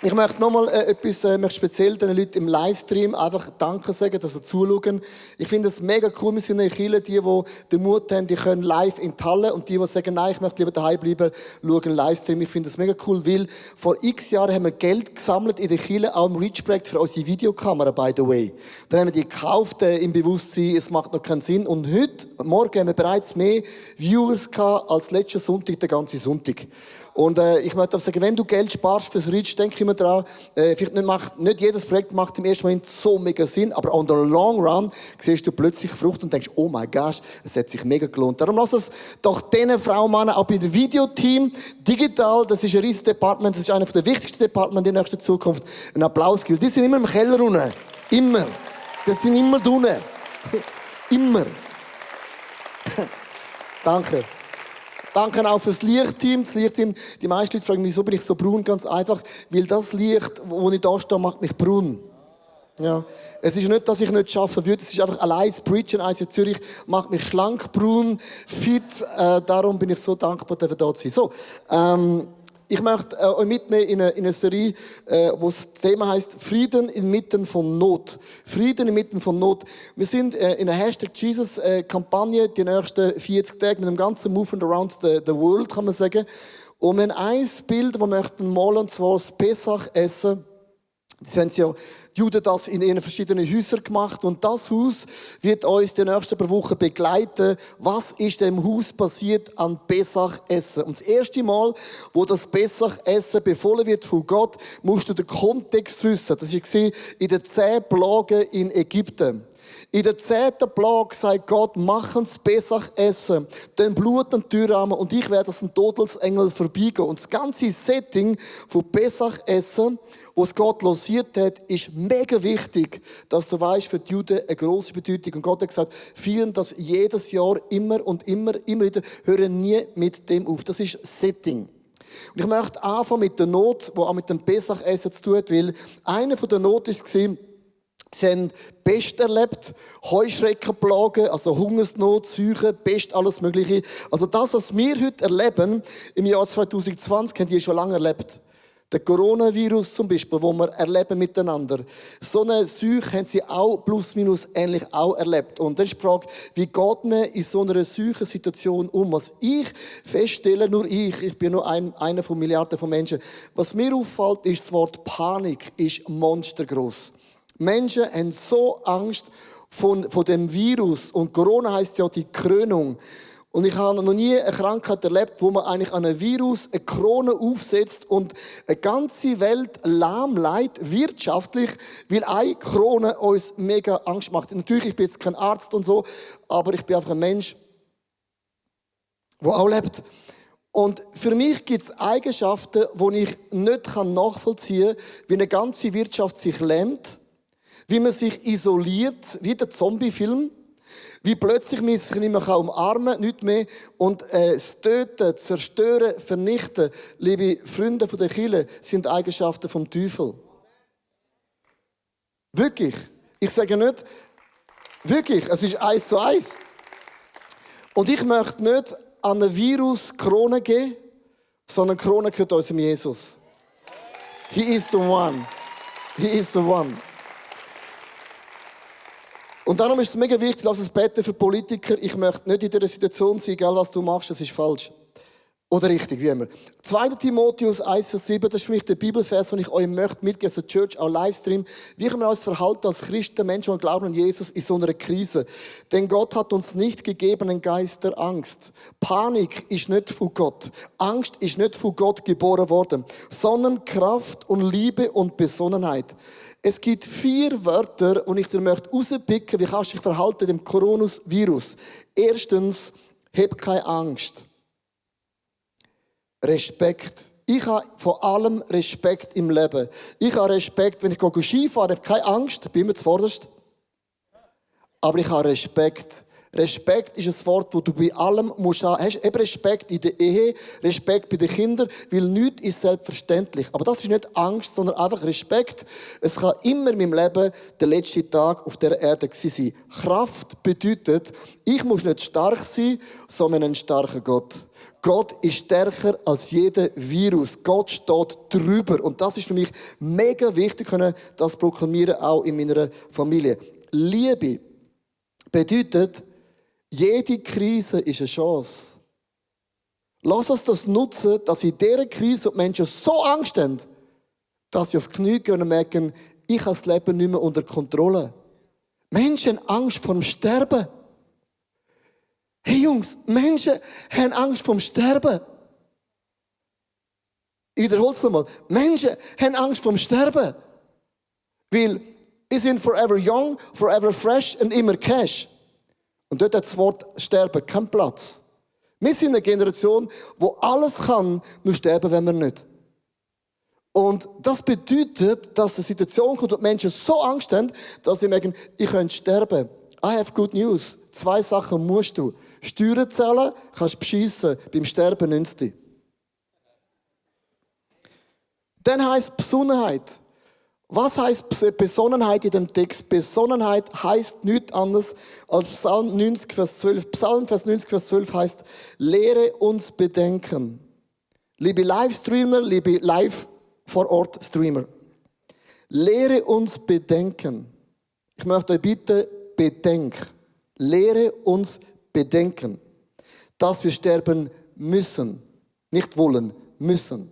Ich möchte nochmal möchte speziell den Leuten im Livestream einfach Danke sagen, dass sie zuschauen. Ich finde es mega cool, wir sind in Kirche, die den Mut haben, die können live in die Halle und die sagen, nein, ich möchte lieber daheim bleiben, schauen Livestream. Ich finde es mega cool, weil vor x Jahren haben wir Geld gesammelt in der Kirche, auch im Reach-Projekt für unsere Videokamera, by the way. Dann haben wir die gekauft im Bewusstsein, es macht noch keinen Sinn. Und heute, morgen, haben wir bereits mehr Viewers gehabt als letzten Sonntag, den ganzen Sonntag. Und ich möchte auch sagen, wenn du Geld sparst fürs Reach, denk immer dran, vielleicht nicht jedes Projekt macht im ersten Moment so mega Sinn, aber on the long run siehst du plötzlich Frucht und denkst, oh my gosh, es hat sich mega gelohnt. Darum lass es doch diesen Frauen, Männer, auch bei dem Videoteam, digital, das ist ein riesiges Department, das ist einer der wichtigsten Departments in der nächsten Zukunft, einen Applaus gilt. Die sind immer im Keller unten. Immer. Das sind immer unten. Immer. Danke. Danke auch fürs Lichtteam. Das Lichtteam, die meisten Leute fragen, wieso bin ich so braun? Ganz einfach, weil das Licht, wo ich da stehe, macht mich braun. Ja. Es ist nicht, dass ich nicht arbeiten würde, es ist einfach allein das Preachen, eins in Zürich, macht mich schlank, braun, fit. Darum bin ich so dankbar, dass wir da sein. So, ich möchte euch mitnehmen in eine Serie, wo das Thema heißt Frieden inmitten von Not. Frieden inmitten von Not. Wir sind in einer Hashtag Jesus Kampagne die nächsten 40 Tage mit dem ganzen Movement around the world, kann man sagen. Und wir haben ein Bild, das wir möchten malen, und zwar das Pessach-Essen. Sie haben ja die Juden das in ihren verschiedenen Häusern gemacht und das Haus wird uns die nächsten paar Wochen begleiten. Was ist dem Haus passiert an Pessach-Essen? Und das erste Mal, wo das Pessach-Essen befohlen wird von Gott, musst du den Kontext wissen. Das war in den 10 Plagen in Ägypten. In der 10. Plage sagt Gott, machen das Pessach-Essen, den Blut an die Türrahmen und ich werde als ein Todesengel vorbeigehen. Und das ganze Setting von Pessach-Essen, was Gott losiert hat, ist mega wichtig, dass du weißt, für die Juden eine grosse Bedeutung. Und Gott hat gesagt, feiern das jedes Jahr immer und immer wieder, hören nie mit dem auf. Das ist Setting. Und ich möchte anfangen mit der Not, die auch mit dem Pessach-Essen zu tun hat, weil eine von der Not war, sie haben Pest erlebt, Heuschreckenplagen, also Hungersnot, Seuche, Pest, alles Mögliche. Also das, was wir heute erleben, im Jahr 2020, haben die schon lange erlebt. Der Coronavirus zum Beispiel, wo wir erleben miteinander. So eine Seuche haben sie auch plus minus ähnlich auch erlebt. Und dann ist die Frage, wie geht man in so einer Seuchensituation um? Was ich feststelle, nur ich bin nur einer von Milliarden von Menschen. Was mir auffällt, ist das Wort Panik, ist monstergroß. Menschen haben so Angst von dem Virus. Und Corona heisst ja die Krönung. Und ich habe noch nie eine Krankheit erlebt, wo man eigentlich an einem Virus eine Krone aufsetzt und eine ganze Welt lahmlegt, wirtschaftlich, weil eine Krone uns mega Angst macht. Natürlich, ich bin jetzt kein Arzt und so, aber ich bin einfach ein Mensch, der auch lebt. Und für mich gibt es Eigenschaften, die ich nicht nachvollziehen kann, wie eine ganze Wirtschaft sich lähmt, wie man sich isoliert, wie der Zombie-Film, wie plötzlich man sich nicht mehr umarmen kann, nicht mehr. Und das Töten, Zerstören, Vernichten, liebe Freunde von der Kirche, sind Eigenschaften vom Teufel. Wirklich. Ich sage nicht, wirklich, es ist 1:1. Und ich möchte nicht an ein Virus Krone geben, sondern Krone gehört unserem Jesus. He is the one. He is the one. Und darum ist es mega wichtig, lass uns beten für Politiker. Ich möchte nicht in dieser Situation sein, egal was du machst, das ist falsch. Oder richtig, wie immer. 2. Timotheus 1,7, das ist für mich der Bibelvers, den ich euch möchte mitgeben, so Church, auch Livestream. Wie können wir uns verhalten als Christen, Menschen, die glauben an Jesus, in so einer Krise? Denn Gott hat uns nicht gegeben einen Geist der Angst. Panik ist nicht von Gott. Angst ist nicht von Gott geboren worden, sondern Kraft und Liebe und Besonnenheit. Es gibt 4 Wörter, die ich dir rauspicken möchte, wie kannst du dich verhalten dem Coronavirus. Erstens, hab keine Angst. Respekt. Ich habe vor allem Respekt im Leben. Ich habe Respekt, wenn ich Ski fahre, ich habe keine Angst, bin immer zuvorderst. Aber ich habe Respekt, Respekt ist ein Wort, das du bei allem musst haben. Hast eben Respekt in der Ehe, Respekt bei den Kindern, weil nichts ist selbstverständlich. Aber das ist nicht Angst, sondern einfach Respekt. Es kann immer in meinem Leben der letzte Tag auf der Erde sein. Kraft bedeutet, ich muss nicht stark sein, sondern ein starker Gott. Gott ist stärker als jeder Virus. Gott steht drüber. Und das ist für mich mega wichtig, das proklamieren, auch in meiner Familie. Liebe bedeutet, jede Krise ist eine Chance. Lass uns das nutzen, dass in dieser Krise die Menschen so Angst haben, dass sie auf die Knie gehen und merken, ich habe das Leben nicht mehr unter Kontrolle. Menschen haben Angst vor dem Sterben. Hey Jungs, Menschen haben Angst vor dem Sterben. Ich wiederhole es nochmal. Menschen haben Angst vor dem Sterben. Weil sie sind forever young, forever fresh und immer cash. Und dort hat das Wort Sterben keinen Platz. Wir sind eine Generation, die alles kann, nur sterben wenn wir nicht. Und das bedeutet, dass eine Situation kommt, wo die Menschen so Angst haben, dass sie merken, ich könnte sterben. I have good news. 2 Sachen musst du. Steuern zahlen, kannst beschissen. Beim Sterben nützt dich. Dann heisst Besonnenheit. Was heisst Besonnenheit in dem Text? Besonnenheit heisst nichts anderes als Psalm 90, Vers 12. Psalm, Vers 90, Vers 12 heisst, lehre uns bedenken. Liebe Livestreamer, liebe Live-vor-Ort-Streamer. Lehre uns bedenken. Ich möchte euch bitten, bedenk. Lehre uns bedenken, dass wir sterben müssen. Nicht wollen, müssen.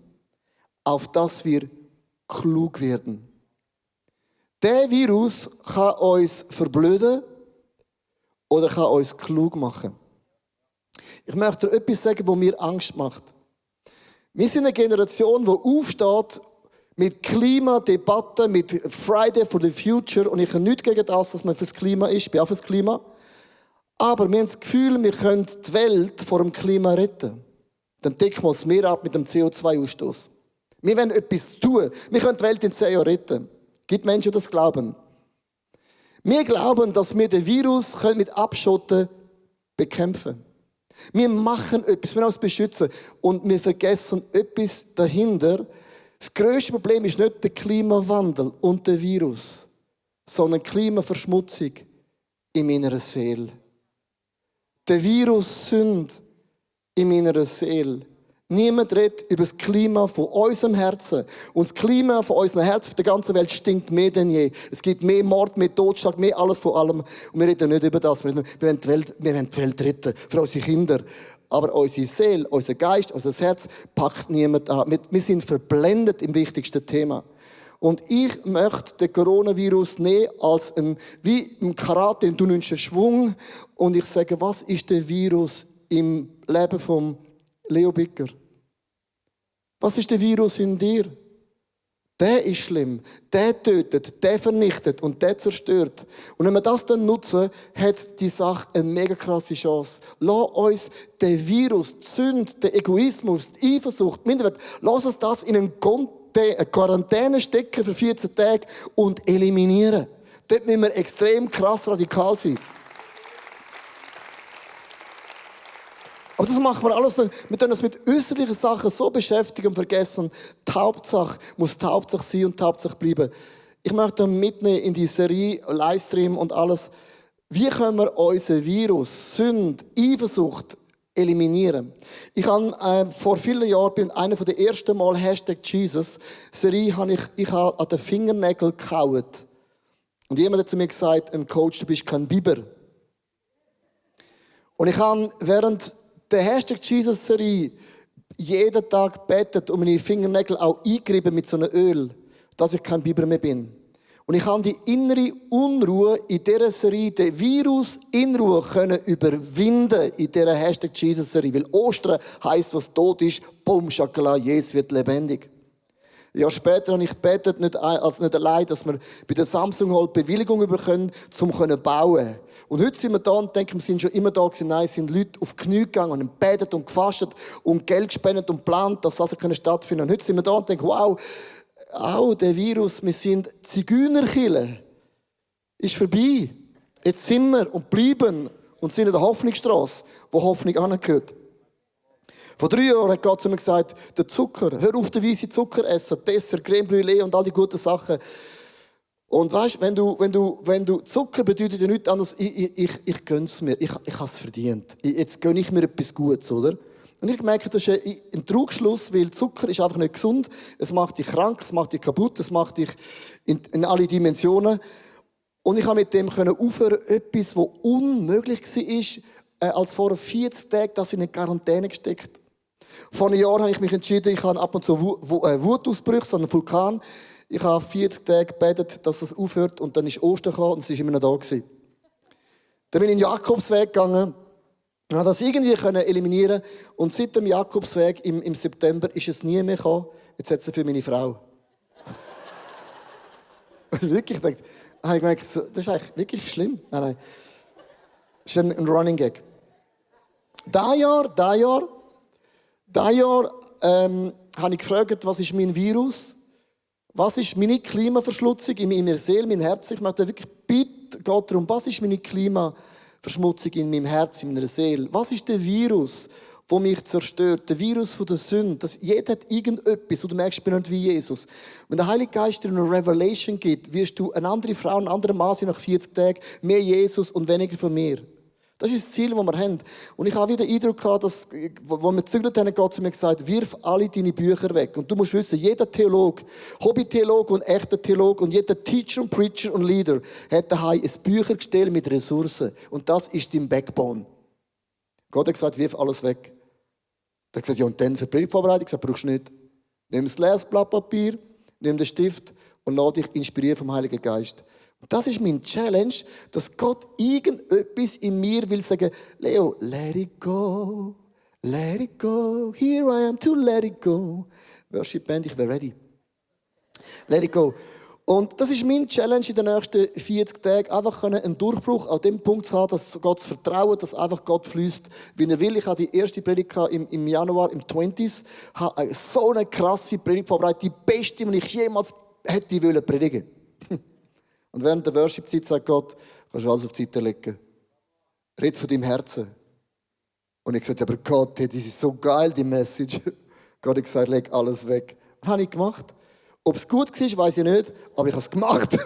Auf dass wir klug werden. Der Virus kann uns verblöden oder kann uns klug machen. Ich möchte dir etwas sagen, was mir Angst macht. Wir sind eine Generation, die aufsteht mit Klimadebatten, mit Friday for the Future. Und ich habe nichts gegen das, dass man fürs Klima ist. Ich bin auch fürs Klima. Aber wir haben das Gefühl, wir können die Welt vor dem Klima retten. Dann decken wir das Meer ab mit dem CO2-Ausstoß. Wir wollen etwas tun. Wir können die Welt in 10 Jahren retten. Es gibt Menschen, die das glauben. Wir glauben, dass wir den Virus mit Abschotten bekämpfen können. Wir machen etwas, wir uns beschützen. Und wir vergessen etwas dahinter. Das grösste Problem ist nicht der Klimawandel und der Virus, sondern Klimaverschmutzung in meiner Seele. Der Virus Sünde in meiner Seele. Niemand redet über das Klima von unserem Herzen. Und das Klima von unserem Herzen auf der ganzen Welt stinkt mehr denn je. Es gibt mehr Mord, mehr Totschlag, mehr alles von allem. Und wir reden nicht über das. Wir wollen die Welt retten. Für unsere Kinder. Aber unsere Seele, unser Geist, unser Herz packt niemand an. Wir sind verblendet im wichtigsten Thema. Und ich möchte den Coronavirus nehmen als wie im Karate, du nimmst einen Schwung. Und ich sage, was ist der Virus im Leben von Leo Bicker? Was ist der Virus in dir? Der ist schlimm, der tötet, der vernichtet und der zerstört. Und wenn wir das dann nutzen, hat die Sache eine mega krasse Chance. Lass uns den Virus, die Sünde, den Egoismus, die Eifersucht, lass uns das in eine Quarantäne stecken für 14 Tage und eliminieren. Dort müssen wir extrem krass radikal sein. Aber das machen wir alles. Wir können uns mit äußerlichen Sachen so beschäftigen und vergessen, die Hauptsache muss die Hauptsache sein und die Hauptsache bleiben. Ich möchte mitnehmen in die Serie, Livestream und alles. Wie können wir unseren Virus, Sünde, Eifersucht eliminieren? Ich habe vor vielen Jahren, bin einer der ersten Mal #Jesus-Serie, ich habe an den Fingernägeln gekaut. Und jemand hat zu mir gesagt, ein Coach, du bist kein Biber. Und ich habe während der #Jesus-Serie jeden Tag betet und meine Fingernägel auch eingerieben mit so einem Öl, dass ich kein Biber mehr bin. Und ich habe die innere Unruhe in dieser Serie, den Virus in Ruhe können überwinden in dieser #Jesus-Serie. Weil Ostern heisst, was tot ist, bumm, Schakala, Jesus wird lebendig. Ein Jahr später habe ich gebetet, nicht allein, dass wir bei der Samsung halt Bewilligung bekommen, um zu bauen. Und heute sind wir da und denken, wir sind schon immer da gewesen. Nein, es sind Leute auf die Knie gegangen und betet und gefastet und Geld gespendet und geplant, dass das stattfinden kann. Und heute sind wir da und denken, wow, auch der Virus, wir sind Zigeunerkiller. Ist vorbei. Jetzt sind wir und bleiben und sind in der Hoffnungsstrasse, wo Hoffnung angehört. Vor 3 Jahren hat Gott zu mir gesagt, der Zucker, hör auf, den weißen Zucker essen, Dessert, Creme Brûlée und all die guten Sachen. Und weißt, wenn du Zucker bedeutet ja nichts anderes, ich gönn's mir, ich habe es verdient. Jetzt gönne ich mir etwas Gutes, oder? Und ich merke, das ist ein Trugschluss, weil Zucker ist einfach nicht gesund. Es macht dich krank, es macht dich kaputt, es macht dich in alle Dimensionen. Und ich habe mit dem aufhören, etwas, was unmöglich war, als vor 40 Tagen, das in eine Quarantäne gesteckt. Vor einem Jahr habe ich mich entschieden, ich habe ab und zu Wutausbrüche, so einen Vulkan. Ich habe 40 Tage gebetet, dass es aufhört und dann ist Ostern gekommen und es ist immer noch da gewesen. Dann bin ich in den Jakobsweg gegangen und habe das irgendwie eliminieren und seit dem Jakobsweg im September ist es nie mehr gekommen. Jetzt hat es für meine Frau. Wirklich, ich dachte, habe ich gemerkt, das ist eigentlich wirklich schlimm. Nein. Das ist ein Running Gag. Dieses Jahr habe ich gefragt, was ist mein Virus? Was ist meine Klimaverschmutzung in meiner Seele, in meinem Herzen? Ich möchte wirklich bitte Gott darum, was ist meine Klimaverschmutzung in meinem Herzen, in meiner Seele? Was ist der Virus, der mich zerstört? Der Virus von der Sünde. Jeder hat irgendetwas, und du merkst, ich bin nicht wie Jesus. Wenn der Heilige Geist dir eine Revelation gibt, wirst du eine andere Frau, ein anderer Mann sein nach 40 Tagen, mehr Jesus und weniger von mir. Das ist das Ziel, das wir haben. Und ich habe wieder den Eindruck gehabt, dass, wo wir gezügelt haben, hat Gott zu mir gesagt, wirf alle deine Bücher weg. Und du musst wissen, jeder Theologe, Hobbytheologe und echter Theologe und jeder Teacher und Preacher und Leader hat daheim ein Büchergestell mit Ressourcen. Und das ist dein Backbone. Gott hat gesagt, wirf alles weg. Er hat gesagt, ja, und dann für die Predigtvorbereitung? Ich habe gesagt, brauchst du nicht. Nimm das Lesblatt Papier, nimm den Stift und lass dich inspirieren vom Heiligen Geist. Und das ist mein Challenge, dass Gott irgendetwas in mir will sagen, Leo, let it go, here I am to let it go. Worship Band, ich wäre ready. Let it go. Und das ist mein Challenge in den nächsten 40 Tagen, einfach einen Durchbruch an dem Punkt zu haben, dass Gott zu vertrauen, dass einfach Gott fließt, wie er will. Ich habe die erste Predigt im Januar, im 20s, habe so eine krasse Predigt vorbereitet, die beste, die ich jemals hätte predigen wollen. Und während der Worship-Zeit sagt Gott, kannst du alles auf die Seite legen. Red von deinem Herzen. Und ich sagte, aber Gott, das ist so geil, die Message. Gott hat gesagt, leg alles weg. Das habe ich gemacht. Ob es gut war, weiß ich nicht, aber ich habe es gemacht.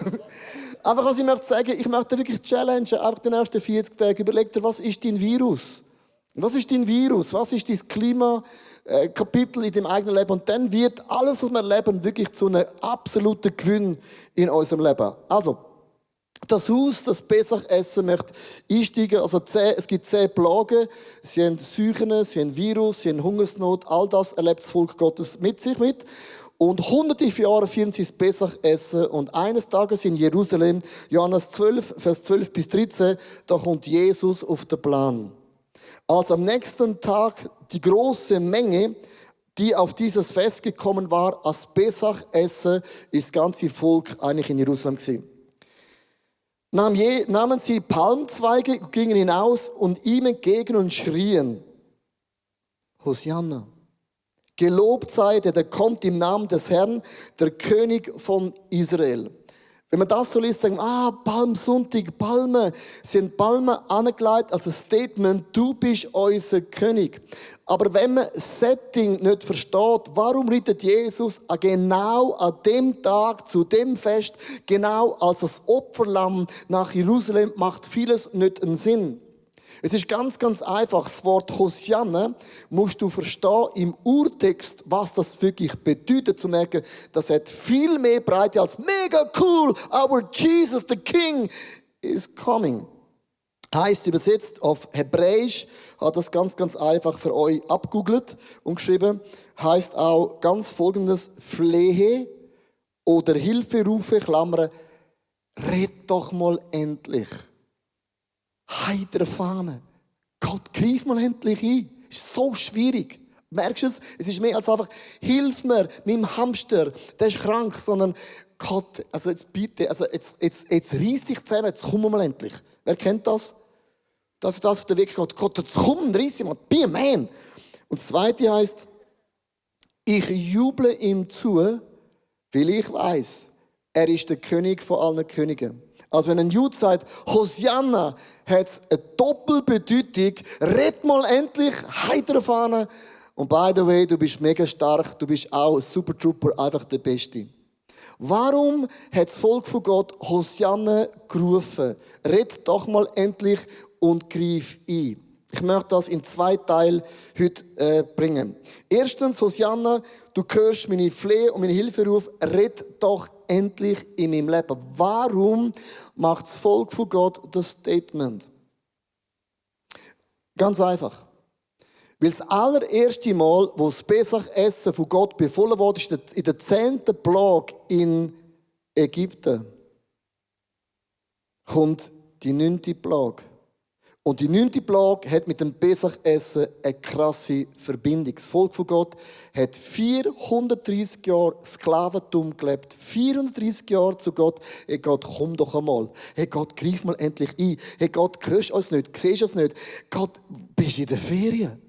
Einfach, was ich möchte sagen, ich möchte wirklich challengen, einfach die nächsten 40 Tage. Überleg dir, was ist dein Virus? Was ist dein Virus? Was ist dein Klimakapitel in deinem eigenen Leben? Und dann wird alles, was wir erleben, wirklich zu einem absoluten Gewinn in unserem Leben. Also, das Haus, das Pessach essen möchte einsteigen. Also es gibt 10 Plagen. Sie haben Seuchen, sie haben Virus, sie haben Hungersnot. All das erlebt das Volk Gottes mit sich mit. Und hunderte von Jahren feiern sie das Pessach-Essen. Und eines Tages in Jerusalem, Johannes 12, Vers 12 bis 13, da kommt Jesus auf den Plan. Als am nächsten Tag die große Menge, die auf dieses Fest gekommen war, als Pessach-Essen, ist das ganze Volk eigentlich in Jerusalem gewesen. Nahmen sie Palmzweige, gingen hinaus und ihm entgegen und schrien, Hosianna, gelobt sei der kommt im Namen des Herrn, der König von Israel. Wenn man das so liest, sagen wir, Palmsonntag, Palmen. Sie haben Palmen angelegt als ein Statement, du bist unser König. Aber wenn man das Setting nicht versteht, warum reitet Jesus genau an dem Tag, zu dem Fest, genau als das Opferlamm nach Jerusalem, macht vieles nicht einen Sinn. Es ist ganz, ganz einfach. Das Wort Hosianna musst du verstehen im Urtext, was das wirklich bedeutet, zu merken, das hat viel mehr Breite als mega cool, our Jesus, the King, is coming. Heißt übersetzt auf Hebräisch, hat das ganz, ganz einfach für euch abgoogelt und geschrieben, heißt auch ganz folgendes, Flehe oder Hilferufe, Klammern, red doch mal endlich. Heitere Fahne. Gott, greif mal endlich ein. Ist so schwierig. Merkst du es? Es ist mehr als einfach, hilf mir, meinem Hamster, der ist krank, sondern Gott, also jetzt bitte, also jetzt reiss dich zusammen, jetzt komm mal endlich. Wer kennt das? Dass das auf den Weg geht. Gott, jetzt komm, reiss dich mal, be a man. Und das Zweite heisst, ich juble ihm zu, weil ich weiss, er ist der König von allen Königen. Also wenn ein Jude sagt, Hosianna, hat es eine Doppelbedeutung. Red mal endlich, heitere Fahne. Und by the way, du bist mega stark, du bist auch ein Super Trooper, einfach der Beste. Warum hat das Volk von Gott Hosianna gerufen? Red doch mal endlich und greif ein. Ich möchte das in 2 Teilen heute bringen. Erstens, Hosianna, du hörst meine Flehe und meine Hilferuf, red doch endlich in meinem Leben. Warum macht das Volk von Gott das Statement? Ganz einfach. Weil das allererste Mal, wo das Pesach-Essen von Gott befohlen wurde, ist in der 10. Plage in Ägypten. Kommt die 9. Plage. Und die 9. Plage hat mit dem Pesach-Essen eine krasse Verbindung. Das Volk von Gott hat 430 Jahre Sklaventum gelebt. 430 Jahre zu Gott. Hey Gott, komm doch einmal. Hey Gott, greif mal endlich ein. Hey Gott, hörst du uns nicht? Siehst du uns nicht? Gott, bist du in der Ferien?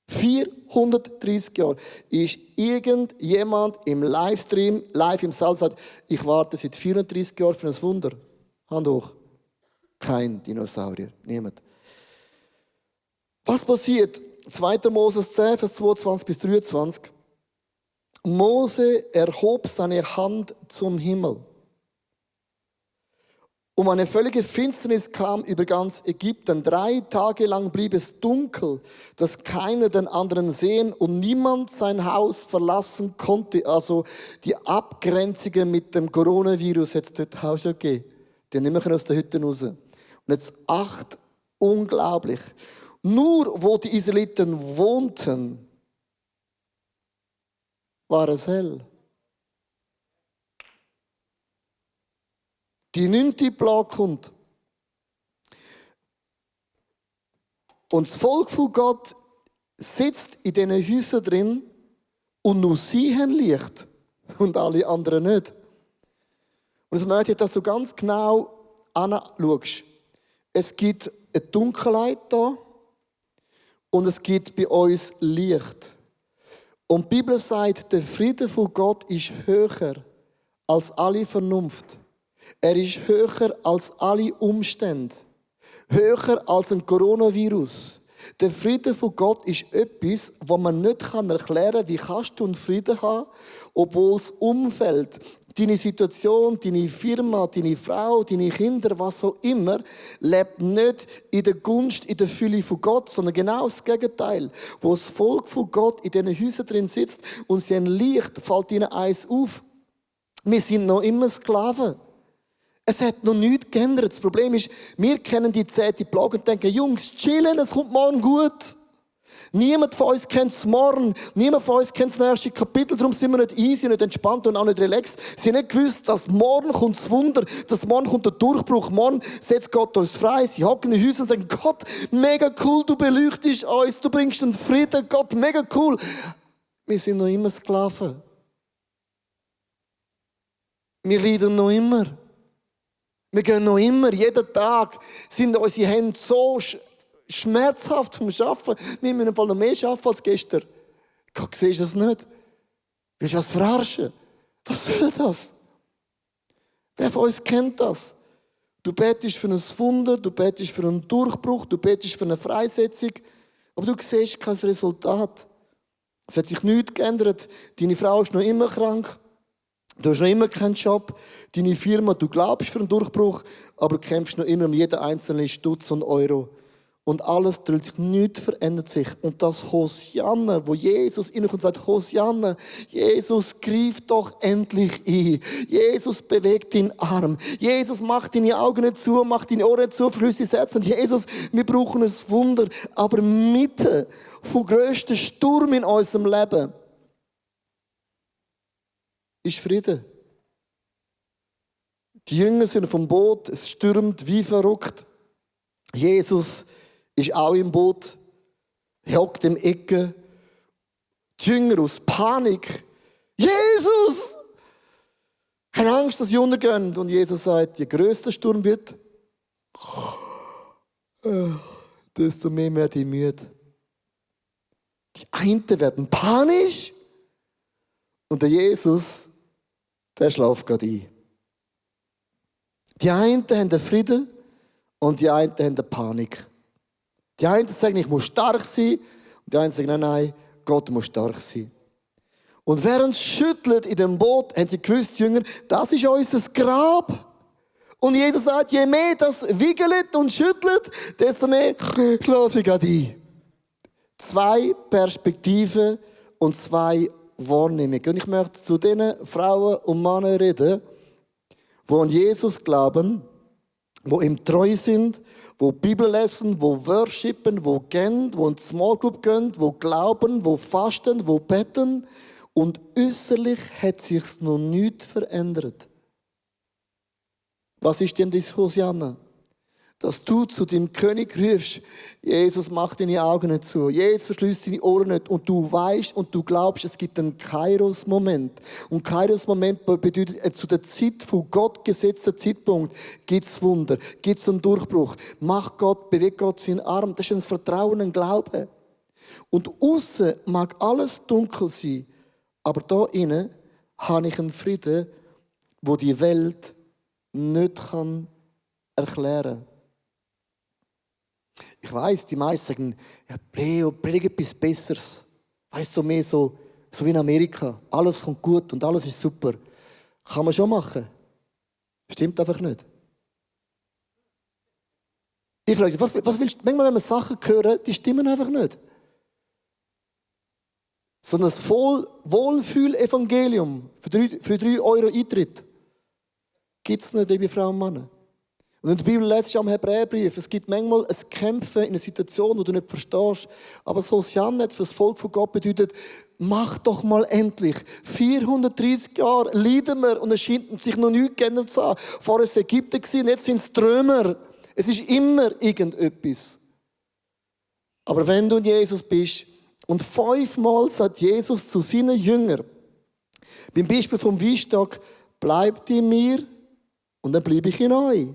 430 Jahre ist irgendjemand im Livestream, live im Saal, sagt, ich warte seit 430 Jahren für ein Wunder. Hand hoch. Kein Dinosaurier. Niemand. Was passiert? 2. Moses 10, Vers 22 bis 23. Mose erhob seine Hand zum Himmel. Und eine völlige Finsternis kam über ganz Ägypten. 3 Tage lang blieb es dunkel, dass keiner den anderen sehen und niemand sein Haus verlassen konnte. Also die Abgrenzungen mit dem Coronavirus hat es dort auch schon gegeben. Die haben nicht mehr aus der Hütte raus. Und jetzt 8, unglaublich. Nur wo die Israeliten wohnten, war es hell. Die 9. Plage kommt. Und das Volk von Gott sitzt in diesen Häusern drin und nur sie haben Licht und alle anderen nicht. Und es möchte ich, dass du ganz genau anschaust. Es gibt eine Dunkelheit da und es gibt bei uns Licht. Und die Bibel sagt, der Friede von Gott ist höher als alle Vernunft. Er ist höher als alle Umstände. Höher als ein Coronavirus. Der Friede von Gott ist etwas, was man nicht erklären kann. Wie kannst du einen Frieden haben, obwohl das Umfeld, deine Situation, deine Firma, deine Frau, deine Kinder, was auch immer, lebt nicht in der Gunst, in der Fülle von Gott, sondern genau das Gegenteil. Wo das Volk von Gott in diesen Häusern drin sitzt und sie haben Licht, fällt ihnen eins auf. Wir sind noch immer Sklaven. Es hat noch nichts geändert. Das Problem ist, wir kennen die 10. Plage und denken, Jungs, chillen, es kommt morgen gut. Niemand von uns kennt es morgen. Niemand von uns kennt das nächste Kapitel. Darum sind wir nicht easy, nicht entspannt und auch nicht relaxed. Sie haben nicht gewusst, dass morgen kommt das Wunder, dass morgen kommt der Durchbruch. Morgen setzt Gott uns frei. Sie hocken in den Häusern und sagen, Gott, mega cool, du beleuchtest uns, du bringst den Frieden. Gott, mega cool. Wir sind noch immer Sklaven. Wir leiden noch immer. Wir gehen noch immer, jeden Tag sind unsere Hände so schmerzhaft zum Arbeiten. Wir müssen im Fall noch mehr arbeiten als gestern. Gott, siehst du das nicht? Willst du das verarschen? Was soll das? Wer von uns kennt das? Du betest für ein Wunder, du betest für einen Durchbruch, du betest für eine Freisetzung, aber du siehst kein Resultat. Es hat sich nichts geändert. Deine Frau ist noch immer krank. Du hast noch immer keinen Job. Deine Firma, du glaubst für einen Durchbruch, aber du kämpfst noch immer um jeden einzelnen Stutz und Euro. Und alles dreht sich, nichts verändert sich. Und das Hosianna, wo Jesus reinkommt und sagt, Hosianna, Jesus, greif doch endlich ein. Jesus bewegt deinen Arm. Jesus macht deine Augen nicht zu, macht deine Ohren nicht zu, verschließt dein Herz. Und Jesus, wir brauchen ein Wunder. Aber mitten vom grössten Sturm in unserem Leben ist Friede. Die Jünger sind vom Boot, es stürmt wie verrückt. Jesus ist auch im Boot, hockt im Ecke. Die Jünger aus Panik. Jesus! Haben Angst, dass sie untergehen. Und Jesus sagt, je grösser der Sturm wird, desto mehr werden die müde. Die einen werden panisch und der Jesus, der schläft gerade ein. Die einen haben den Frieden und die einen haben die Panik. Die einen sagen, ich muss stark sein. Und die anderen sagen, nein, nein, Gott muss stark sein. Und während es schüttelt in dem Boot, haben sie gewusst, die Jünger, das ist unser Grab. Und Jesus sagt, je mehr das wiegelt und schüttelt, desto mehr schlafe ich ein. 2 Perspektiven und 2 Wahrnehmungen. Und ich möchte zu den Frauen und Männern reden, die an Jesus glauben, die ihm treu sind, die Bibel lesen, die worshipen, die gehen, die in die Small Group gehen, die glauben, die fasten, die beten. Und äußerlich hat sich noch nichts verändert. Was ist denn das Hosianna? Dass du zu dem König rufst, Jesus macht deine Augen nicht zu, Jesus verschließt deine Ohren nicht und du weißt und du glaubst, es gibt einen Kairos-Moment. Und Kairos-Moment bedeutet, zu der Zeit von Gott gesetzten Zeitpunkt gibt es Wunder, gibt es einen Durchbruch. Macht Gott, bewegt Gott seinen Arm. Das ist ein Vertrauen, ein Glaube. Und außen mag alles dunkel sein, aber da innen habe ich einen Frieden, wo die Welt nicht erklären kann. Ich weiss, die meisten sagen, ja, Leo, predige etwas Besseres. Weißt du, mehr so wie in Amerika. Alles kommt gut und alles ist super. Kann man schon machen. Stimmt einfach nicht. Ich frage dich, was willst du? Manchmal, wenn wir Sachen hören, die stimmen einfach nicht. Sondern das Wohlfühl-Evangelium für 3 Euro Eintritt gibt es nicht, liebe Frauen und Männer. Und in der Bibel letztes Jahr am Hebräerbrief, es gibt manchmal ein Kämpfen in einer Situation, wo du nicht verstehst. Aber das Hosianna für das Volk von Gott bedeutet, mach doch mal endlich. 430 Jahre leiden wir und es scheint sich noch nichts geändert zu haben. Vorher war es Ägypten und jetzt sind es Trümmer. Es ist immer irgendetwas. Aber wenn du in Jesus bist, und 5-mal sagt Jesus zu seinen Jüngern, beim Beispiel vom Weinstock, bleibt in mir und dann bleibe ich in euch.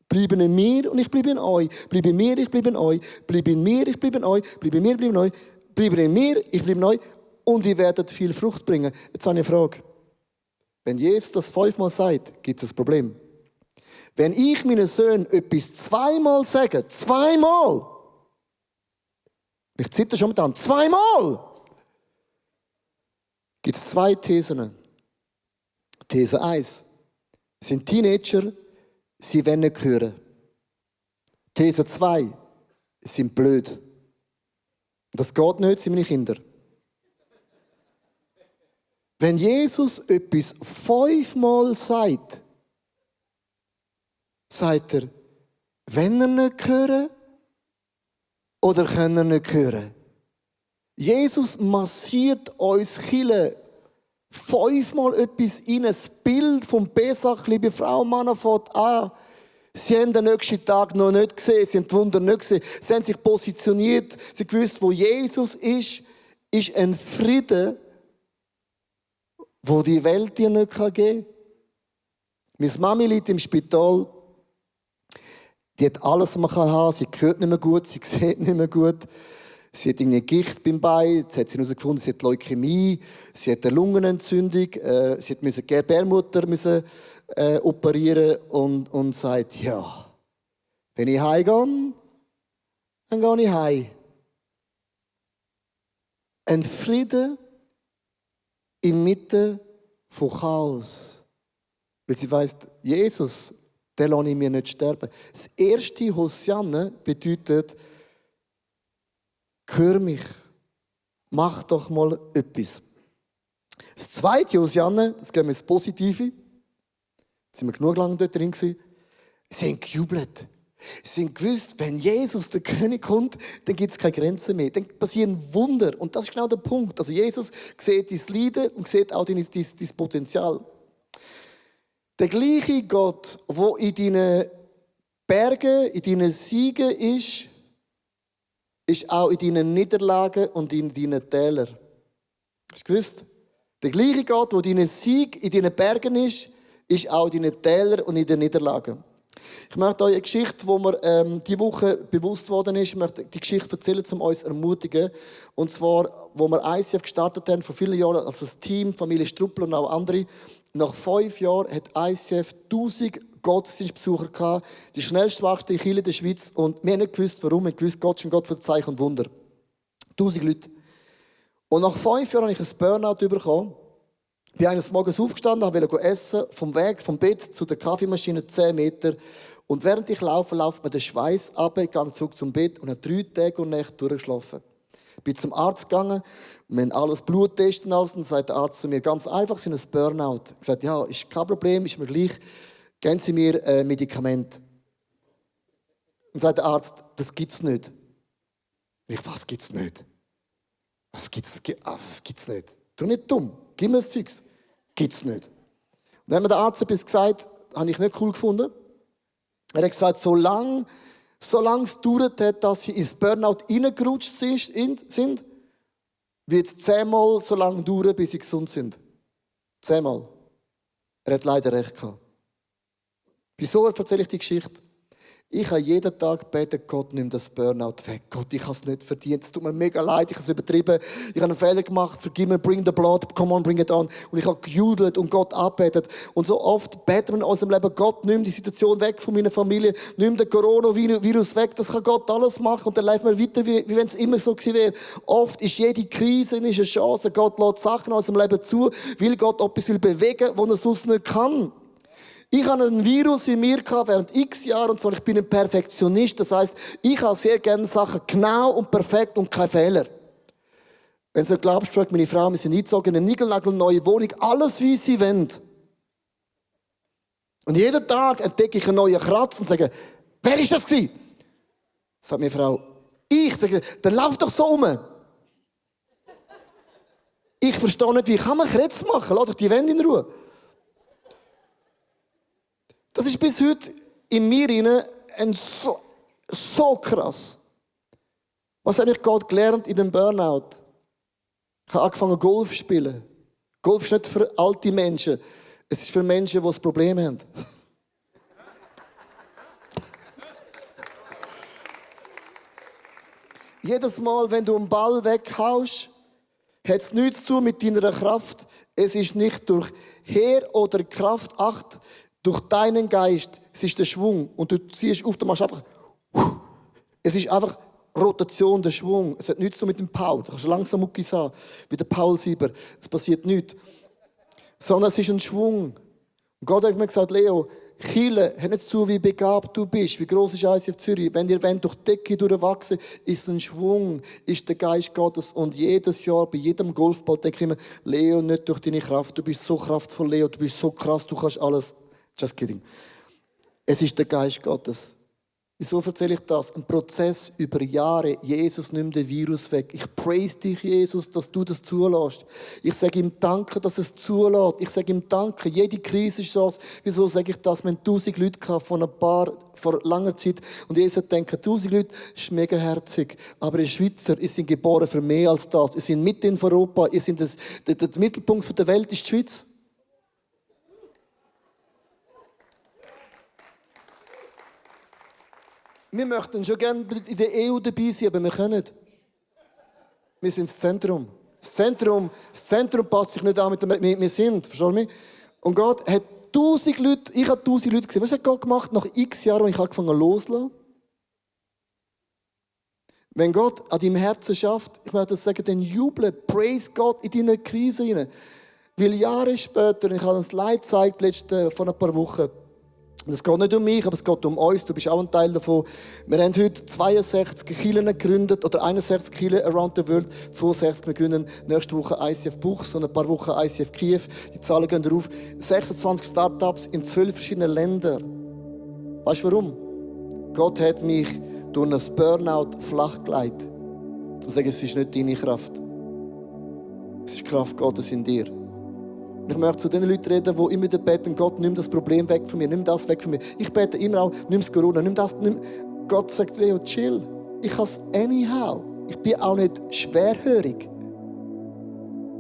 Bleibe in mir und ich bleibe in euch. Bleibe in mir, ich bleibe in euch. Bleibe in mir, ich bleibe in euch. Bleibe in mir, ich bleibe in euch. Bleibe in mir, ich bleibe in euch. Und ihr werdet viel Frucht bringen. Jetzt habe ich eine Frage. Wenn Jesus das 5-mal sagt, gibt es ein Problem. Wenn ich meinen Söhnen etwas 2-mal sage, 2-mal, ich zitter schon mit an, 2-mal, gibt es 2 Thesen. These 1. Es sind Teenager, sie wollen nicht hören. These 2. Sie sind blöd. Das geht nicht, sind meine Kinder. Wenn Jesus etwas 5-mal sagt, sagt er, wenn er nicht hören oder können er nicht hören. Jesus massiert uns Chile 5-mal etwas rein. Das Bild vom Pesach, liebe Frau und Männer, fängt an. Sie haben den nächsten Tag noch nicht gesehen, sie haben die Wunder nicht gesehen. Sie haben sich positioniert, sie gewusst, wo Jesus ist ein Frieden, wo die Welt dir nicht geben kann. Meine Mami liegt im Spital. Die hat alles, was man haben kann. Sie hört nicht mehr gut, sie sieht nicht mehr gut. Sie hat eine Gicht beim Bein. Jetzt hat sie herausgefunden, sie hat Leukämie. Sie hat eine Lungenentzündung. Sie musste Gebärmutter operieren und sagt, ja, wenn ich heimgehe, dann gehe ich heim. Ein Frieden inmitten von Chaos. Weil sie weiss, Jesus, den lasse ich mir nicht sterben. Das erste Hosianna bedeutet, hör mich, mach doch mal etwas. Das zweite Hosianna, das gehen wir ins Positive. Jetzt sind wir genug lange dort drin gewesen. Sie haben gejubelt. Sie haben gewusst, wenn Jesus, der König, kommt, dann gibt es keine Grenzen mehr. Dann passieren Wunder. Und das ist genau der Punkt. Also Jesus sieht dein Leiden und sieht auch dein Potenzial. Der gleiche Gott, der in deinen Bergen, in deinen Siegen ist auch in deinen Niederlagen und in deinen Tälern. Hast du gewusst? Der gleiche Gott, der in deinen Sieg in deinen Bergen ist auch in deinen Tälern und in den Niederlagen. Ich möchte euch eine Geschichte, die mir diese Woche bewusst worden ist, ich möchte die Geschichte erzählen, um uns zu ermutigen. Und zwar, wo wir ICF gestartet haben, vor vielen Jahren, als das Team, Familie Struppel und auch andere. Nach 5 Jahren hat ICF 1000 Gottesdienstbesucher gehabt, die schnellst wachsende Kirche der Schweiz. Und wir haben nicht gewusst, warum. Wir haben gewusst, Gott ist ein Gott für Zeichen und Wunder. 1000 Leute. Und nach 5 Jahren habe ich ein Burnout bekommen. Ich bin eines Morgens aufgestanden, wollte essen, vom Weg, vom Bett zu der Kaffeemaschine 10 Meter. Und während ich laufe, läuft mir der Schweiß ab, ich gehe zurück zum Bett und habe 3 Tage und Nächte durchgeschlafen. Ich bin zum Arzt gegangen, wir haben alles Blut testen lassen, und sagt der Arzt zu mir, ganz einfach, Sie haben ein Burnout. Ich sagte, ja, ist kein Problem, ist mir gleich, geben Sie mir Medikament. Und sagt der Arzt, das gibt's nicht. Ich, was gibt's nicht? Was gibt's nicht? Tu nicht dumm, gib mir das Zeugs. Gibt's nicht. Und dann hat mir der Arzt etwas gesagt, habe ich nicht cool gefunden. Er hat gesagt, solange es gedauert hat, dass sie ins Burnout reingerutscht sind, wird es 10-mal so lange dauern, bis sie gesund sind. 10-mal. Er hat leider recht gehabt. Wieso erzähle ich die Geschichte? Ich habe jeden Tag gebeten, Gott, nimm das Burnout weg. Gott, ich habe es nicht verdient. Es tut mir mega leid, ich habe es übertrieben. Ich habe einen Fehler gemacht. Vergib mir, bring the blood, come on, bring it on. Und ich habe gejubelt und Gott angebetet. Und so oft beten wir in unserem Leben, Gott, nimm die Situation weg von meiner Familie. Nimm den Coronavirus weg. Das kann Gott alles machen. Und dann laufen wir weiter, wie wenn es immer so gewesen wäre. Oft ist jede Krise eine Chance. Gott lässt Sachen in unserem Leben zu, weil Gott etwas bewegen will, was er sonst nicht kann. Ich hatte ein Virus in mir während x Jahren und zwar, ich bin ein Perfektionist. Das heisst, ich habe sehr gerne Sachen genau und perfekt und kein Fehler. Wenn du glaubst, fragt meine Frau, wir sind eingezogen in eine niegelnagelneue Wohnung, alles wie sie wollen. Und jeden Tag entdecke ich einen neuen Kratz und sage, wer ist das gewesen? Sagt meine Frau, ich. Sage, dann lauf doch so um. Ich verstehe nicht, wie kann man Kratz machen? Lass doch die Wände in Ruhe. Das ist bis heute in mir so krass. Was habe ich gerade gelernt in dem Burnout? Ich habe angefangen Golf zu spielen. Golf ist nicht für alte Menschen. Es ist für Menschen, die ein Problem haben. Jedes Mal, wenn du einen Ball weghaust, hat es nichts zu tun mit deiner Kraft. Es ist nicht durch Heer oder Kraft, Acht, durch deinen Geist, es ist der Schwung. Und du ziehst auf, du machst einfach, es ist einfach Rotation, der Schwung. Es hat nichts zu tun mit dem Paul. Du kannst langsam Muckis haben, wie der Paul Sieber. Es passiert nichts. Sondern es ist ein Schwung. Und Gott hat mir gesagt, Leo, Chile hat nicht zu, wie begabt du bist, wie gross ist ICF Zürich. Wenn ihr durch die Decke durchwachsen, ist ein Schwung, ist der Geist Gottes. Und jedes Jahr, bei jedem Golfball denke ich mir, Leo, nicht durch deine Kraft. Du bist so kraftvoll, Leo, du bist so krass, du kannst alles. Just kidding. Es ist der Geist Gottes. Wieso erzähle ich das? Ein Prozess über Jahre. Jesus nimmt den Virus weg. Ich praise dich, Jesus, dass du das zulässt. Ich sage ihm Danke, dass es zulässt. Ich sage ihm Danke. Jede Krise ist so. Wieso sage ich das? Wir haben 1000 Leute gehabt vor langer Zeit. Und Jesus denkt, 1000 Leute ist mega herzig. Aber ihr Schweizer, ihr sind geboren für mehr als das. Ihr seid mitten in Europa. Ihr seid der Mittelpunkt der Welt ist die Schweiz. Wir möchten schon gerne in der EU dabei sein, aber wir können nicht. Wir sind das Zentrum. Das Zentrum passt sich nicht an mit dem, wir sind, verstehst du mich? Und Gott hat 1000 Leute, ich habe 1000 Leute gesehen. Was hat Gott gemacht nach x Jahren, als ich angefangen loszulassen? Wenn Gott an deinem Herzen schafft, ich möchte das sagen, dann juble, praise Gott in deiner Krise hinein. Weil Jahre später, ich habe das Leid gezeigt, vor ein paar Wochen, und es geht nicht um mich, aber es geht um uns. Du bist auch ein Teil davon. Wir haben heute 62 Kirchen gegründet, oder 61 Kirchen around the world. 62, wir gründen nächste Woche ICF Buchs und ein paar Wochen ICF Kiew. Die Zahlen gehen drauf. 26 Startups in 12 verschiedenen Ländern. Weißt du warum? Gott hat mich durch ein Burnout flachgelegt. Um zu sagen, es ist nicht deine Kraft. Es ist die Kraft Gottes in dir. Und ich möchte zu den Leuten reden, die immer beten, Gott, nimm das Problem weg von mir, nimm das weg von mir. Ich bete immer auch, nimm das Corona, nimm das. Gott sagt, Leo, chill. Ich kann es anyhow. Ich bin auch nicht schwerhörig.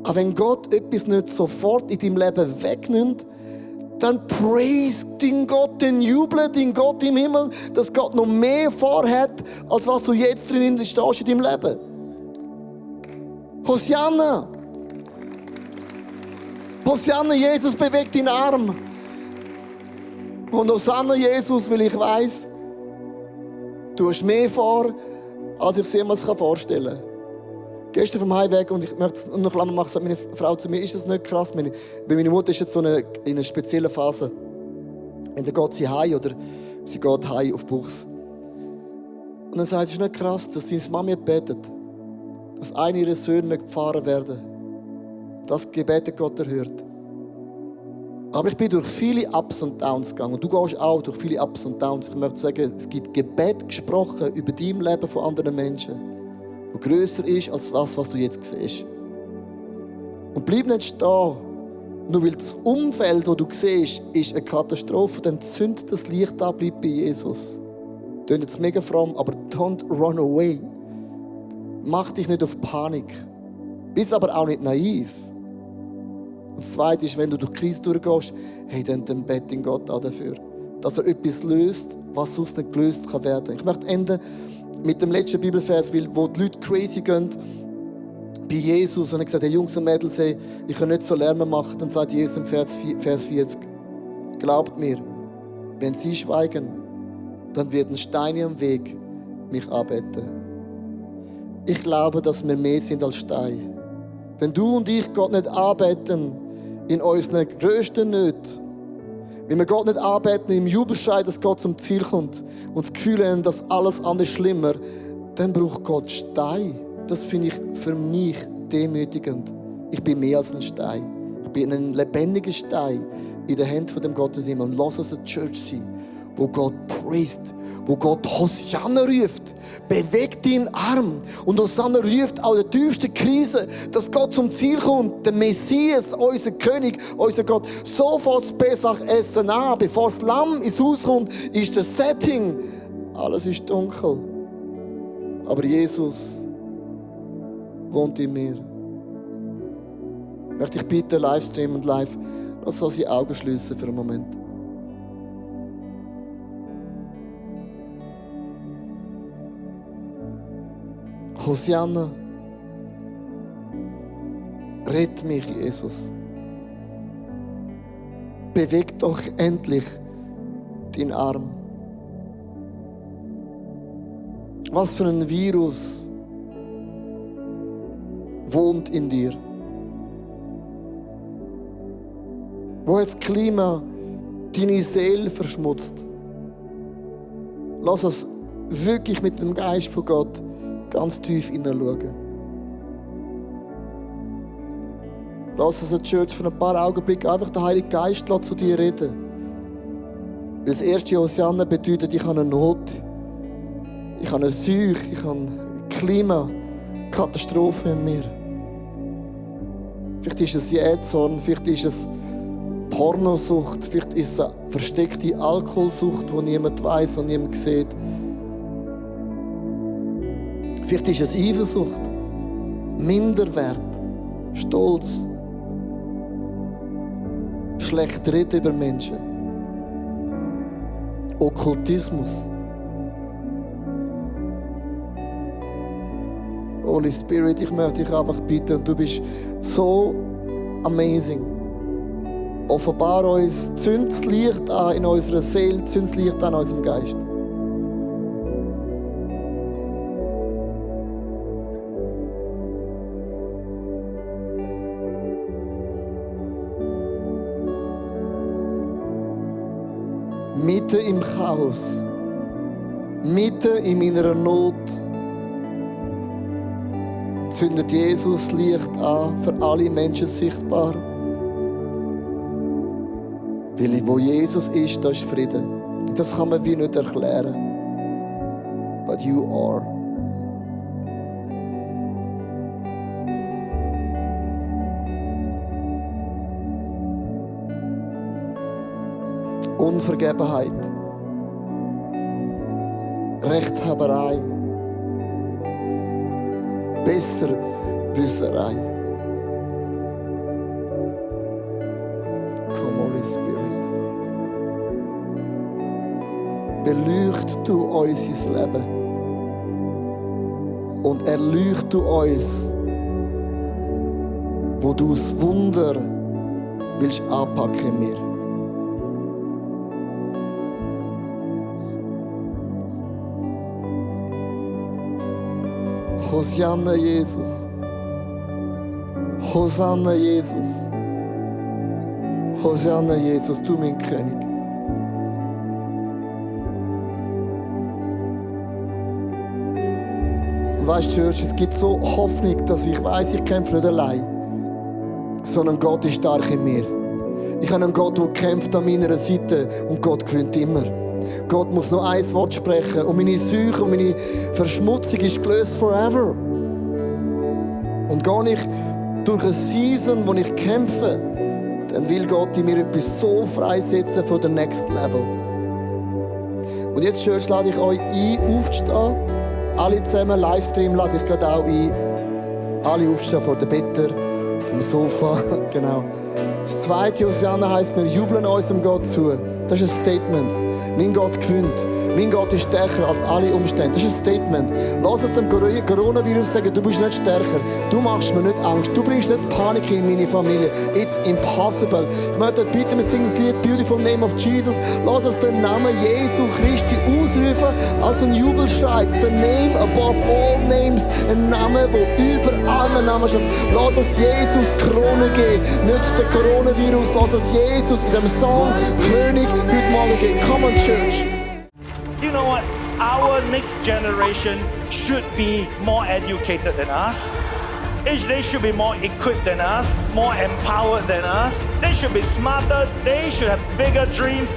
Aber wenn Gott etwas nicht sofort in deinem Leben wegnimmt, dann praise dein Gott, den juble dein Gott im Himmel, dass Gott noch mehr vorhat, als was du jetzt drin stehst in deinem Leben. Hosianna! Hosianna, Jesus bewegt deinen Arm. Und Hosanna, Jesus, weil ich weiss, du hast mehr vor, als ich es jemals vorstellen kann. Gestern vom Heimweg, und ich möchte es noch lange machen, sagt meine Frau zu mir, ist das nicht krass? Bei meiner Mutter ist jetzt so in einer speziellen Phase. Entweder geht sie heim oder sie geht heim auf Buchs. Und dann sagt sie, es ist nicht krass, dass seine Mami betet, dass einer ihrer Söhne gefahren werden. Das Gebet Gott erhört. Aber ich bin durch viele Ups und Downs gegangen. Und du gehst auch durch viele Ups und Downs. Ich möchte sagen, es gibt Gebet gesprochen über dein Leben von anderen Menschen, das grösser ist als das, was du jetzt siehst. Und bleib nicht stehen, nur weil das Umfeld, das du siehst, ist eine Katastrophe. Dann zünd das Licht an, bleib bei Jesus. Das klingt jetzt mega fromm, aber don't run away. Mach dich nicht auf Panik. Bist aber auch nicht naiv. Und das Zweite ist, wenn du durch Krise durchgehst, hey, dann bete in Gott an dafür, dass er etwas löst, was sonst nicht gelöst kann werden. Ich möchte enden mit dem letzten Bibelvers, wo die Leute crazy gehen bei Jesus und er gesagt, hey Jungs und Mädels, hey, ich kann nicht so Lärm machen. Dann sagt Jesus im Vers 40, glaubt mir, wenn sie schweigen, dann werden Steine am Weg mich anbeten. Ich glaube, dass wir mehr sind als Steine. Wenn du und ich Gott nicht anbeten in unseren grössten Nöten, wenn wir Gott nicht anbeten im Jubelschrei, dass Gott zum Ziel kommt und das Gefühl haben, dass alles andere schlimmer, dann braucht Gott Stein. Das finde ich für mich demütigend. Ich bin mehr als ein Stein. Ich bin ein lebendiger Stein in der Hand von dem Gott im Himmel. Und lass uns eine Church sein, wo Gott preist, wo Gott Hosanna ruft. Bewegt deinen Arm. Und Hosanna ruft auch in der tiefsten Krise, dass Gott zum Ziel kommt. Der Messias, unser König, unser Gott. So fängt das Pesach-Essen an. Bevor das Lamm ins Haus kommt, ist das Setting. Alles ist dunkel. Aber Jesus wohnt in mir. Ich möchte dich bitten, Livestream und live, lass uns die Augen schliessen für einen Moment. Hosanna, rett mich, Jesus. Beweg doch endlich deinen Arm. Was für ein Virus wohnt in dir? Wo hat das Klima deine Seele verschmutzt? Lass uns wirklich mit dem Geist von Gott ganz tief hineinschauen. Lass uns eine Church für ein paar Augenblicke einfach den Heiligen Geist zu dir reden. Weil das erste Hosanna bedeutet, ich habe eine Not, ich habe eine Seuche, ich habe eine Klimakatastrophe in mir. Vielleicht ist es Jähzorn, vielleicht ist es Pornosucht, vielleicht ist es eine versteckte Alkoholsucht, die niemand weiss und niemand sieht. Vielleicht ist es Eifersucht, Minderwert, Stolz, schlecht reden über Menschen, Okkultismus. Holy Spirit, ich möchte dich einfach bitten, und du bist so amazing. Offenbar uns, zünd das Licht an in unserer Seele, zünd das Licht an in unserem Geist. Mitten im Chaos, mitten in meiner Not, zündet Jesus Licht an, für alle Menschen sichtbar. Weil wo Jesus ist, da ist Frieden. Und das kann man wie nicht erklären. But you are. Unvergebenheit, Rechthaberei, Besserwisserei. Come, Holy Spirit. Beleucht du unser Leben und erleucht du uns, wo du das Wunder willst anpacken in mir. Hosanna, Jesus. Hosanna, Jesus. Hosanna, Jesus, du mein König. Und weißt du, Church, es gibt so Hoffnung, dass ich weiss, ich kämpfe nicht allein, sondern Gott ist stark in mir. Ich habe einen Gott, der kämpft an meiner Seite und Gott gewinnt immer. Gott muss nur ein Wort sprechen und meine Seuche und meine Verschmutzung ist gelöst forever. Und gehe ich durch eine Season, wo ich kämpfe, dann will Gott in mir etwas so freisetzen für den Next Level. Und jetzt, Church, lade ich euch ein, aufzustehen. Alle zusammen, Livestream lade ich gerade auch ein. Alle aufstehen vor den Betten, vom Sofa, genau. Das zweite Hosanna heisst, wir jubeln unserem Gott zu. Das ist ein Statement. Mein Gott gewinnt. Mein Gott ist stärker als alle Umstände. Das ist ein Statement. Lass es dem Coronavirus sagen, du bist nicht stärker. Du machst mir nicht Angst. Du bringst nicht Panik in meine Familie. It's impossible. Ich möchte euch bitten, wir singen das Lied Beautiful Name of Jesus. Lass uns den Namen Jesu Christi ausrufen als ein Jubelschrei. The name above all names. Ein Name, der über allen Namen steht. Lass uns Jesus Krone geben. Nicht den Coronavirus. Lass uns Jesus in dem Song König heute Morgen geben. Come on, Church. You know what? Our next generation should be more educated than us. They should be more equipped than us, more empowered than us. They should be smarter. They should have bigger dreams.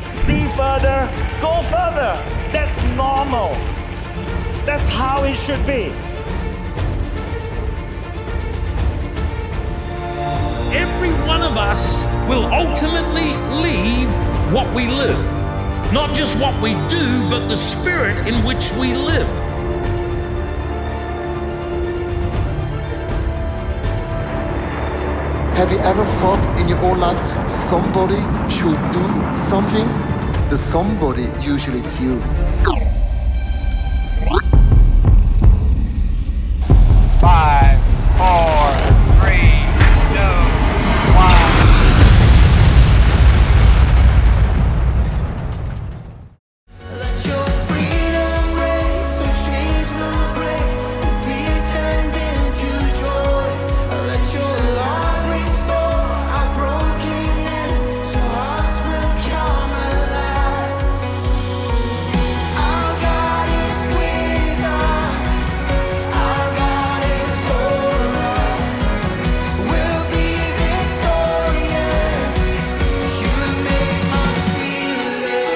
See further, go further. That's normal. That's how it should be. Every one of us will ultimately leave what we live. Not just what we do, but the spirit in which we live. Have you ever thought in your own life somebody should do something? The somebody, usually it's you. 5, 4, 3, 2, 1. Let your freedom reign, so chains will break, and fear turns into joy. Let your love restore our brokenness, so hearts will come alive. Our God is with us, our God is for us. We'll be victorious, you make us fearless.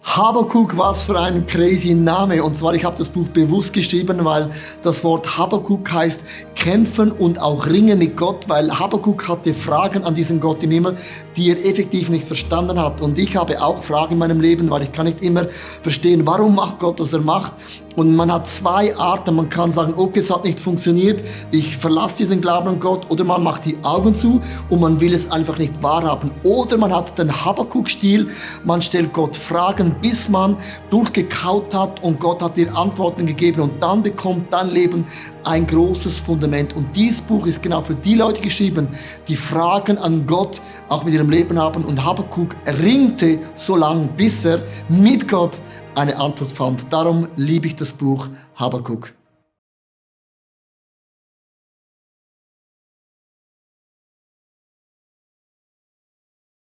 Habakuk, was für ein crazy Name. Und zwar, ich habe das Buch bewusst geschrieben, weil das Wort Habakuk heißt kämpfen und auch ringen mit Gott, weil Habakuk hatte Fragen an diesen Gott im Himmel, die er effektiv nicht verstanden hat. Und ich habe auch Fragen in meinem Leben, weil ich kann nicht immer verstehen, warum macht Gott, was er macht. Und man hat zwei Arten. Man kann sagen, okay, es hat nicht funktioniert, ich verlasse diesen Glauben an Gott. Oder man macht die Augen zu und man will es einfach nicht wahrhaben. Oder man hat den Habakuk-Stil, man stellt Gott Fragen, bis man durchgekaut hat und Gott hat dir Antworten gegeben. Und dann bekommt dein Leben ein großes Fundament. Und dieses Buch ist genau für die Leute geschrieben, die Fragen an Gott auch mit ihrem Leben haben. Und Habakuk ringte so lange, bis er mit Gott eine Antwort fand. Darum liebe ich das Buch Habakuk.